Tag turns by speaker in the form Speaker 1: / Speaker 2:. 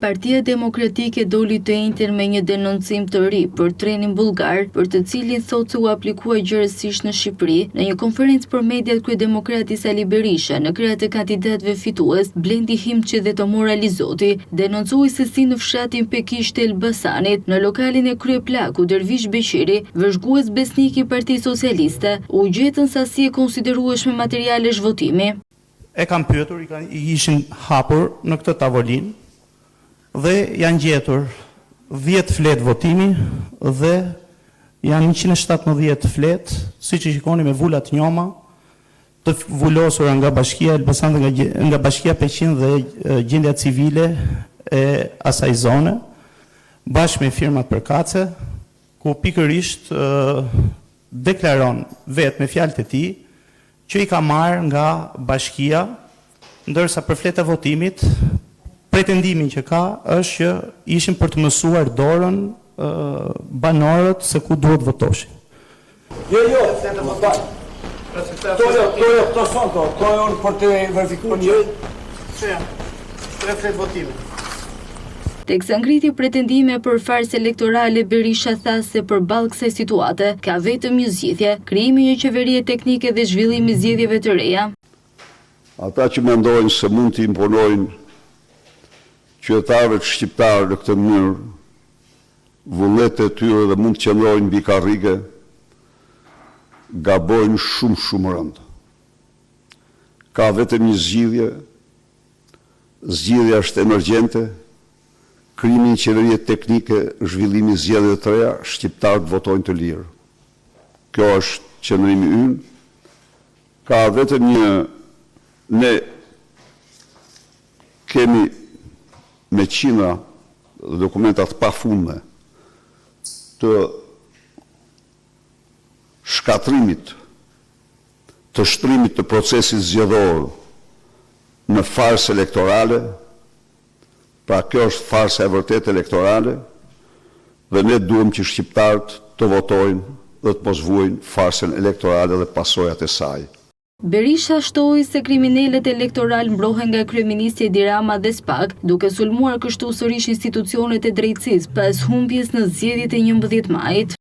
Speaker 1: Partia Demokratike doli të enjten me një denoncim të ri për trenin bullgar, për të cilin thotë se u aplikua gjerësisht në Shqipëri. Në një konferencë për mediat kryedemokrati Sali Berisha, në krah të kandidatëve fitues, Blendi Himçi dhe Tomor Alizoti, denoncoi se si në fshatin Pekisht të Elbasanit, në lokalin e kryeplakut Dervish Beqiri, vëzhgues besnik i Partisë Socialiste, u gjetën sasi e konsiderueshme materialesh votimi.
Speaker 2: E kam pyetur, i kanë i ishin hapur në këtë tavolinë dhe janë gjetur 10 fletë votimi dhe janë 117 fletë, siç i shikoni me vula të njoma, të vulosura nga Bashkia Elbasan dhe nga, nga Bashkia Peqin dhe gjendja civile e asaj zone, bashkë me firmat përkatëse, ku pikërisht deklaron vetë me fjalët e tij që i ka marrë nga bashkia, ndërsa për fletë e votimit, pretendimin që ka është që ishin për të mësuar dorën banorët se ku duhet votoshin.
Speaker 3: Jo, jo, më fal. Këto jo, këto jo, këto s'janë këto, këto janë për të verifikuar një.
Speaker 2: Çfarë janë? Tre fletë votimi.
Speaker 1: Teksa ngriti pretendime për farsë elektorale, Berisha tha se përballë kësaj situate, ka vetëm një zgjidhje, krijimi i një qeverie teknike dhe zhvillimi i zgjedhjeve të reja.
Speaker 4: Ata që mendojnë se mund t'i imponojnë qytetarëve shqiptarë në këtë mënyrë vullnetet e tyre dhe mund të qëndrojnë mbi karrige, gabojnë shumë shumë rëndë. Ka vetëm një zgjidhje, zgjidhja është emergjente, krijimi i një qeverie teknike, zhvillimi i zgjedhjeve të reja, shqiptarët votojnë të lirë. Kjo është qëndrimi ynë. Ka vetëm një ne kemi me qindra dhe dokumenta të pafundme të shkatërrimit të shtrimit të procesit zgjedhor në farsë elektorale, pra kjo është farsa e vërtetë elektorale dhe ne duam që shqiptarët të votojnë dhe të mos vuajnë farsën elektorale dhe pasojat e saj.
Speaker 1: Berisha shtoi se kriminelët elektoralë mbrohen nga kryeministri Edi Rama dhe SPAK, duke sulmuar kështu sërish institucionet e drejtësisë pas humbjes në zgjedhjet e 11 majit.